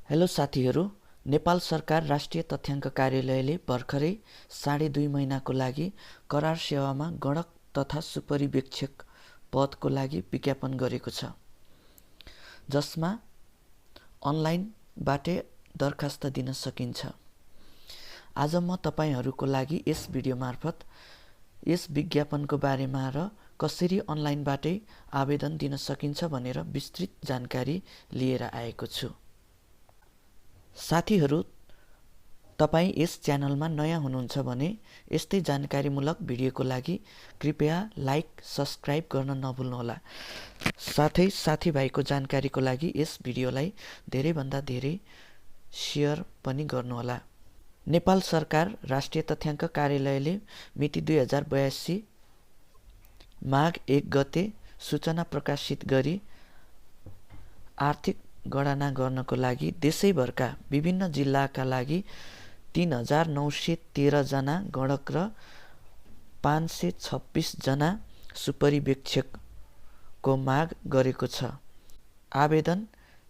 Hello साथीहरू, नेपाल सरकार राष्ट्रिय तथ्याङ्क कार्यालयले भर्खरै 2.5 महिनाको लागि करार सेवामा गणक तथा सुपरिवेक्षक पदको लागि विज्ञापन गरेको छ, जसमा अनलाइनबाटै दरखास्त दिन सकिन्छ। आज म तपाईहरूको लागि यस भिडियो मार्फत यस विज्ञापनको बारेमा र कसरी अनलाइनबाटै आवेदन दिन सकिन्छ भनेर विस्तृत जानकारी लिएर आएको छु। साथीहरू, तपाईं यस च्यानलमा नयाँ हुनुहुन्छ भने यस्तै जानकारीमूलक भिडियोको लागि कृपया लाइक, सब्स्क्राइब गर्न नभुल्नुहोला। साथै साथीभाइको जानकारीको लागि यस भिडियोलाई धेरैभन्दा धेरै सेयर पनि गर्नुहोला। नेपाल सरकार राष्ट्रिय तथ्याङ्क कार्यालयले मिति 2082 माघ 1 गते सूचना प्रकाशित गरी आर्थिक गणना गर्नको लागि देशैभरका विभिन्न जिल्लाका लागि 3,913 जना गणक र 526 जना सुपरिवेक्षकको माग गरेको छ। आवेदन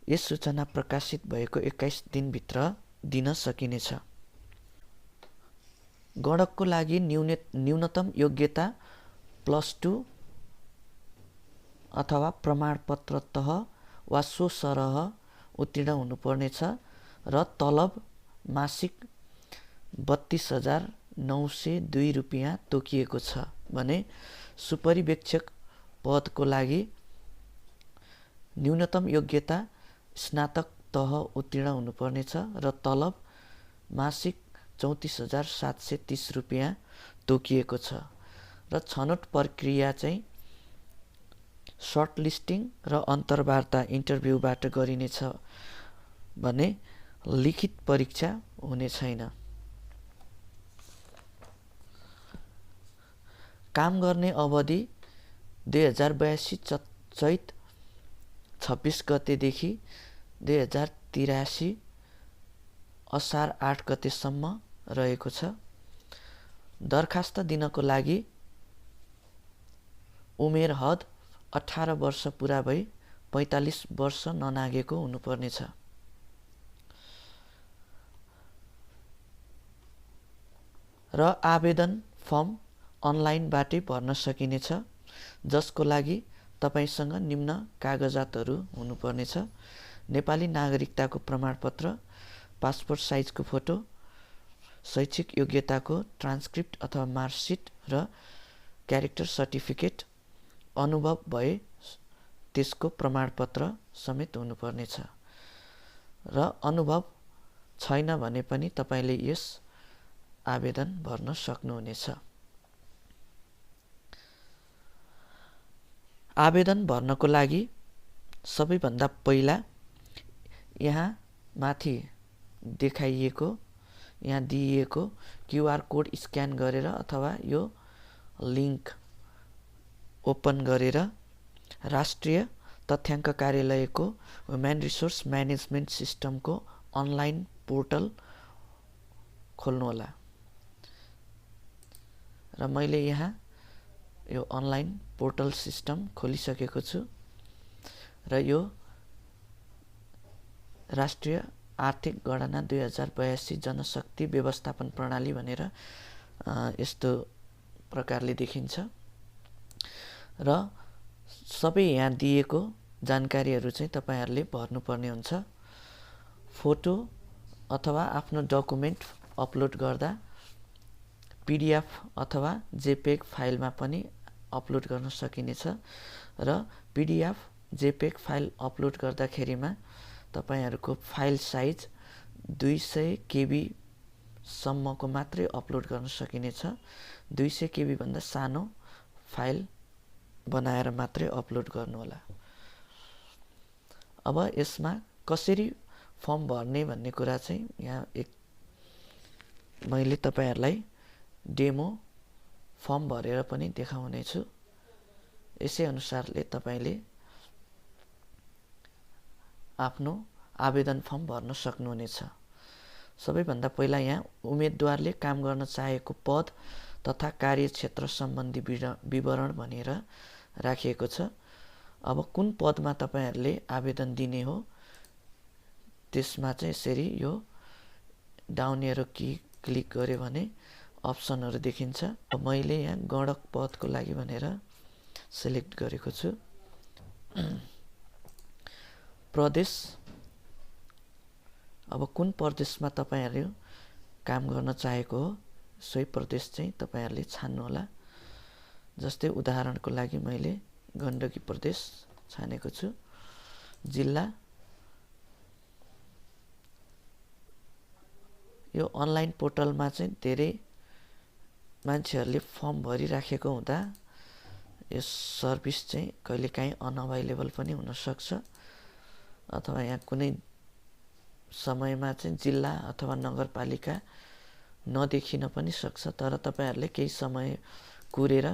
यस सूचना प्रकाशित भएको 21 दिनभित्र दिन सकिनेछ। गणकको लागि न्यूनतम योग्यता +2 अथवा प्रमाणपत्र तह वा सो सरह उत्तीर्ण हुनुपर्नेछ र तलब मासिक 32,902 रुपियाँ तोकिएको छ भने सुपरिवेक्षक पदको लागि न्यूनतम योग्यता स्नातक तह उत्तीर्ण हुनुपर्नेछ र तलब मासिक 34,730 रुपियाँ तोकिएको छ र छनौट प्रक्रिया चाहिँ सर्टलिस्टिङ र अन्तर्वार्ता इन्टरभ्यूबाट गरिनेछ भने लिखित परीक्षा हुने छैन। काम गर्ने अवधि 2082 चैत 26 गतेदेखि 2083 असार 8 गतेसम्म रहेको छ। दरखास्त दिनको लागि उमेर हद 18 वर्ष पुरा भई 45 वर्ष ननागेको हुनुपर्नेछ। र आवेदन फर्म अनलाइनबाटै भर्न सकिनेछ, जसको लागि तपाईसँग निम्न कागजातहरू हुनुपर्नेछ: नेपाली नागरिकताको प्रमाणपत्र, पासपोर्ट साइजको फोटो, शैक्षिक योग्यताको ट्रान्सक्रिप्ट अथवा मार्कसिट र क्यारेक्टर सर्टिफिकेट, अनुभव भए त्यसको प्रमाणपत्र समेत हुनुपर्नेछ। र अनुभव छैन भने पनि तपाईले यस आवेदन भर्न सक्नुहुनेछ। आवेदन भर्नको लागि सबैभन्दा पहिला यहाँ माथि देखाइएको यहाँ दिइएको क्युआर कोड स्क्यान गरेर अथवा यो लिङ्क ओपन गरेर राष्ट्रिय तथ्याङ्क कार्यालयको ह्युमन रिसोर्स म्यानेजमेन्ट सिस्टमको अनलाइन पोर्टल खोल्नुहोला। र मैले यहाँ यो अनलाइन पोर्टल सिस्टम खोलिसकेको छु र यो राष्ट्रिय आर्थिक गणना 2082 जनशक्ति व्यवस्थापन प्रणाली भनेर यस्तो प्रकारले देखिन्छ र सबै यहाँ दिएको जानकारीहरू चाहिँ तपाईहरुले भर्नुपर्ने हुन्छ। फोटो अथवा आफ्नो डकुमेन्ट अपलोड गर्दा पीडीएफ अथवा जेपेग फाइलमा पनि अपलोड गर्न सकिनेछ र पीडीएफ जेपेग फाइल अपलोड गर्दाखेरिमा तपाईहरुको फाइल साइज 200 केबी सम्मको मात्रै अपलोड गर्न सकिनेछ। 200 केबी भन्दा सानो फाइल बनाएर मात्रै अपलोड गर्नुहोला। अब यसमा कसरी फर्म भर्ने भन्ने कुरा चाहिँ यहाँ मैले तपाईहरुलाई डेमो फर्म भरेर पनि देखाउने छु। यसै अनुसारले तपाईले आफ्नो आवेदन फर्म भर्न सक्नुहुनेछ। सबैभन्दा पहिला यहाँ उम्मेदवारले काम गर्न चाहेको पद तथा कार्यक्षेत्र सम्बन्धी विवरण भनेर राखिएको छ। अब कुन पदमा तपाईहरुले आवेदन दिने हो त्यसमा चाहिँ यसरी यो डाउन एरो की क्लिक गऱ्यो भने अप्सनहरू देखिन्छ। मैले यहाँ गणक पदको लागि भनेर सिलेक्ट गरेको छु। प्रदेश, अब कुन प्रदेशमा तपाईहरु काम गर्न चाहेको हो सोही प्रदेश चाहिँ तपाईहरुले छान्नुहोला। जस्तै उदाहरणको लागि मैले गण्डकी प्रदेश छानेको छु। जिल्ला, यो अनलाइन पोर्टलमा चाहिँ धेरै मान्छेहरूले फर्म भरिराखेको हुँदा यो सर्भिस चाहिँ कहिलेकाहीँ अनअभाइलेबल पनि हुन सक्छ, अथवा यहाँ कुनै समयमा चाहिँ जिल्ला अथवा नगरपालिका नदेखिन पनि सक्छ। तर तपाईहरुले केही समय कुरेर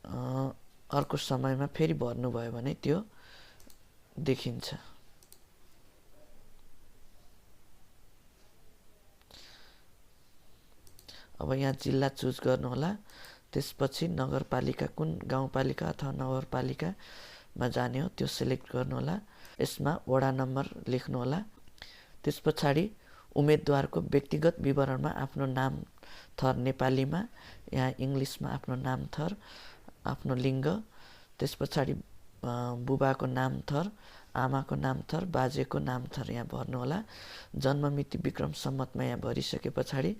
अर्को समयमा फेरि भर्नुभयो भने त्यो देखिन्छ। अब यहाँ जिल्ला चुज गर्नुहोला। त्यसपछि नगरपालिका कुन गाउँपालिका अथवा नगरपालिकामा जाने हो त्यो सिलेक्ट गर्नुहोला। यसमा वडा नम्बर लेख्नुहोला। त्यसपछाडि उम्मेदवारको व्यक्तिगत विवरणमा आफ्नो नाम थर नेपालीमा, यहाँ इङ्ग्लिसमा आफ्नो नाम थर, आफ्नो लिङ्ग, त्यसपछाडि बुबाको नाम थर, आमाको नाम थर, बाजेको नाम थर यहाँ भर्नुहोला। जन्म मिति विक्रम सम्मतमा यहाँ भरिसके पछाडि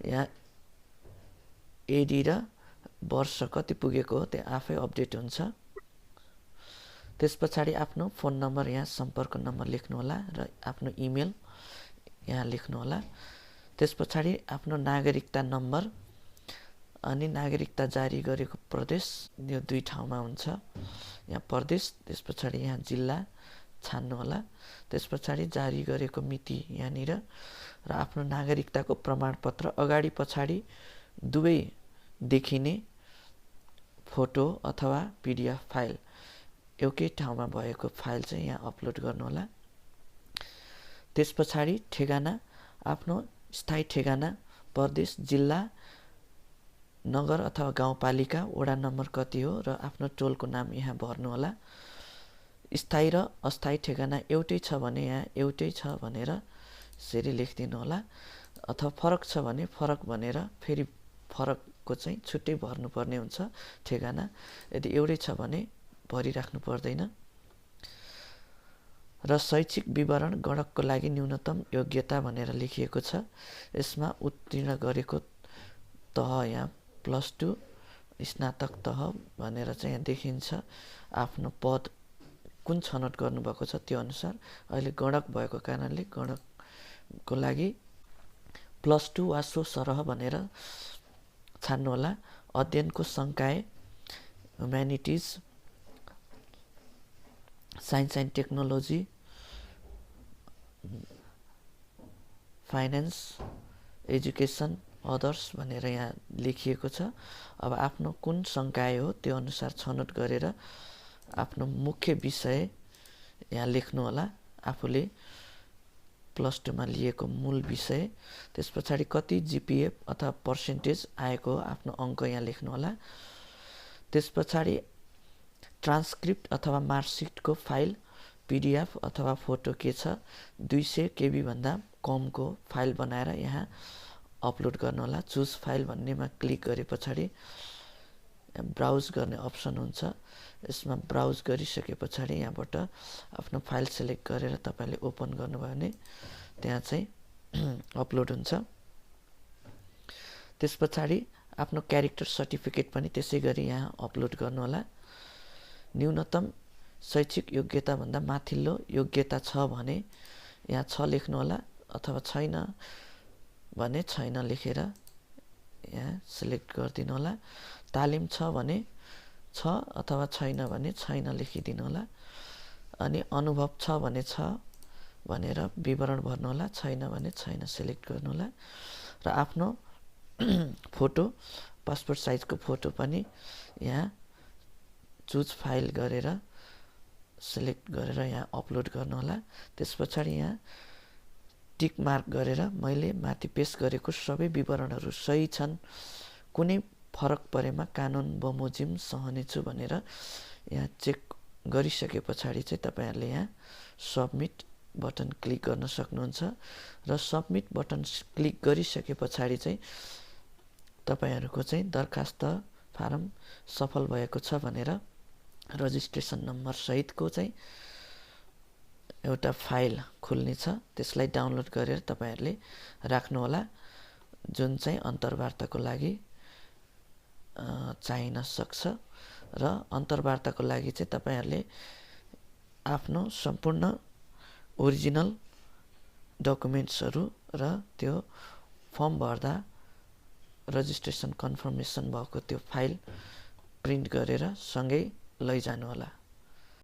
यहाँ एडी र वर्ष कति पुगेको हो त्यो आफै अपडेट हुन्छ। त्यसपछाडि आफ्नो फोन नम्बर यहाँ सम्पर्क नम्बर लेख्नुहोला र आफ्नो इमेल यहाँ लेख्नुहोला। त्यसपछाडि आफ्नो नागरिकता नम्बर अनि नागरिकता जारी गरेको प्रदेश, यो दुई ठाउँमा हुन्छ। यहाँ प्रदेश, त्यसपछाडि यहाँ जिल्ला छान्नुहोला। त्यसपछाडि जारी गरेको मिति यहाँनिर र आफ्नो नागरिकताको प्रमाणपत्र अगाडि पछाडि दुवै देखिने फोटो अथवा पीडीएफ फाइल एकै ठाउँमा भएको फाइल चाहिँ यहाँ अपलोड गर्नुहोला। त्यसपछाडि ठेगाना, आफ्नो स्थायी ठेगाना, प्रदेश, जिल्ला, नगर अथवा गाउँपालिका, वडा नम्बर कति हो र आफ्नो टोलको नाम यहाँ भर्नुहोला। स्थायी र अस्थायी ठेगाना एउटै छ भने यहाँ एउटै छ भनेर यसरी लेखिदिनु होला, अथवा फरक छ भने फरक भनेर फेरि फरकको चाहिँ छुट्टै भर्नुपर्ने हुन्छ ठेगाना। यदि एउटै छ भने भरिराख्नु पर्दैन। र शैक्षिक विवरण गणकको लागि न्यूनतम योग्यता भनेर लेखिएको छ। यसमा उत्तीर्ण गरेको तह यहाँ +2 स्नातक तह भनेर चाहिँ यहाँ देखिन्छ। आफ्नो पद कुन छनौट गर्नुभएको छ त्यो अनुसार। अहिले गणक भएको कारणले गणकको लागि +2 वा सो सरह भनेर छान्नुहोला। अध्ययनको संकाय humanities, science and technology, finance, education, others भनेर यहाँ लेखिएको छ। अब आफ्नो कुन संकाय हो त्यो अनुसार छनौट गरेर आफ्नो मुख्य विषय यहाँ लेख्नुहोला, आफूले +2 मा लिएको मूल विषय। त्यसपछाडि कति जीपीए अथवा पर्सेन्टेज आएको आफ्नो अङ्क यहाँ लेख्नुहोला। त्यसपछाडि ट्रान्सक्रिप्ट अथवा मार्कसिटको फाइल, पीडीएफ अथवा फोटो के छ 200 केबी भन्दा कमको फाइल बनाएर यहाँ अपलोड गर्नुहोला। चुज फाइल भन्नेमा क्लिक गरे पछाडि ब्राउज गर्ने अप्सन हुन्छ। यसमा ब्राउज गरिसके पछाडि यहाँबाट आफ्नो फाइल सिलेक्ट गरेर तपाईले ओपन गर्नुभयो भने त्यहाँ चाहिँ अपलोड हुन्छ। त्यसपछाडि आफ्नो क्यारेक्टर सर्टिफिकेट पनि त्यसै गरी यहाँ अपलोड गर्नुहोला। न्यूनतम शैक्षिक योग्यता भन्दा माथिल्लो योग्यता छ भने यहाँ 6 लेख्नुहोला, अथवा छैन भने छैन लेखेर यहाँ सिलेक्ट गरिदिनु होला। तालिम छ भने छ, अथवा छैन भने छैन लेखिदिनु होला। अनि अनुभव छ भने छ भनेर विवरण भर्नुहोला, छैन भने छैन सिलेक्ट गर्नुहोला। र आफ्नो फोटो, पासपोर्ट साइजको फोटो पनि यहाँ चुज फाइल गरेर सिलेक्ट गरेर यहाँ अपलोड गर्नुहोला। त्यसपछाडि यहाँ टिक मार्क गरेर मैले माथि पेस्ट गरेको सबै विवरणहरू सही छन्, कुनै फरक परेमा कानुन बमोजिम सहनेछु भनेर यहाँ चेक गरिसके पछाडि चाहिँ तपाईहरुले यहाँ सबमिट बटन क्लिक गर्न सक्नुहुन्छ र सबमिट बटन क्लिक गरिसके पछाडि चाहिँ तपाईहरूको चाहिँ दरखास्त फारम सफल भएको छ भनेर रजिस्ट्रेसन नम्बर सहितको चाहिँ एउटा फाइल खुल्नेछ। त्यसलाई डाउनलोड गरेर तपाईहरूले राख्नुहोला, जुन चाहिँ अन्तर्वार्ताको लागि चाहिन सक्छ। र अन्तर्वार्ताको लागि चाहिँ तपाईहरूले आफ्नो सम्पूर्ण ओरिजिनल डकुमेन्ट्सहरू र त्यो फर्म भर्दा रजिस्ट्रेसन कन्फर्मेसन भएको त्यो फाइल प्रिन्ट गरेर सँगै लैजानुहोला।